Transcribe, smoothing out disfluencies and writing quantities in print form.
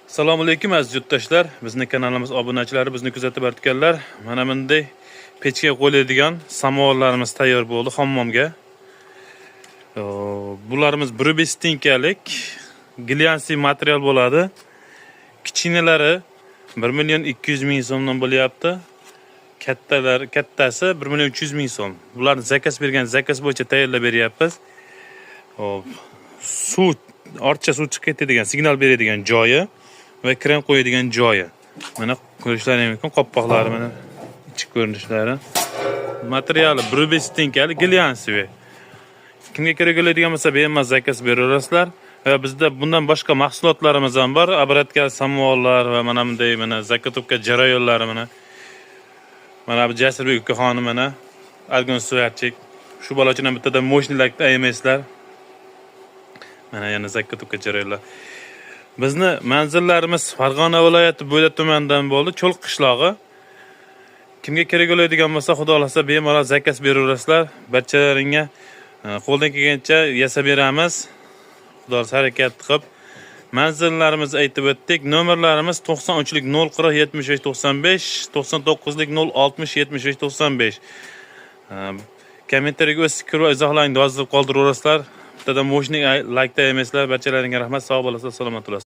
Assalomu alaykum, aziz yurtdoshlar, bizni kanalimiz obunachilari, bizni kuzatib borayotganlar. Mana bunday pechka qo'yiladigan samovarlarimiz tayyor bo'ldi hammomga. Bularimiz 1,5 стенка lik глянцевый material bo'ladi. Kichkinalari 1 million 200 ming so'mdan bo'lyapti. Kattalar, kattasi 1 million 300 ming so'm. Bularni заказ bergan, заказ bo'yicha tayyorlab beryapmiz. Xo'p, suv, ortiqcha suv chiqib ketadigan, signal beradigan joyi va kran qo'yadigan joyi. Mana, ko'rishlaring mumkin, qopqoqlari, mana ichki ko'rinishlari. Materiali 1,5 стенка li глянцевый. Kimga kerak bo'ladigan bo'lsa, bemalol заказ beraverasizlar. Va bizda bundan boshqa mahsulotlarimiz ham bor. Обратка samovarlar va mana bunday, mana, заготовка jarayonlari mana. Mana bu Jasurbek ukaxoni, mana argon сварщик. Shu bola uchun ham bittada мощный layk ayamaysizlar. Mana, yana заготовка jarayonlar. Bizni manzillarimiz Farg'ona viloyati, Bo'yda tumanidan bo'ldi, Cho'l qishlog'i. Kimga kerak bo'ladigan bo'lsa, Xudo xohlasa, bemalol заказ beraverasizlar. Barchalaringga qo'ldan kelgancha yasab beramiz. Xudo xohlasa, harakat qilib. Manzillarimizni aytib o'tdik. Nomerlarimiz 93lik 040 75 95, 99lik 060 75 95. Kommentariyaga o'z fikr va izohlaringni yozib qoldiraverasizlar. Bittada мощный laykda emaslar. Barchalaringga rahmat. Sog' bo'lasizlar, salomat bo'lasizlar.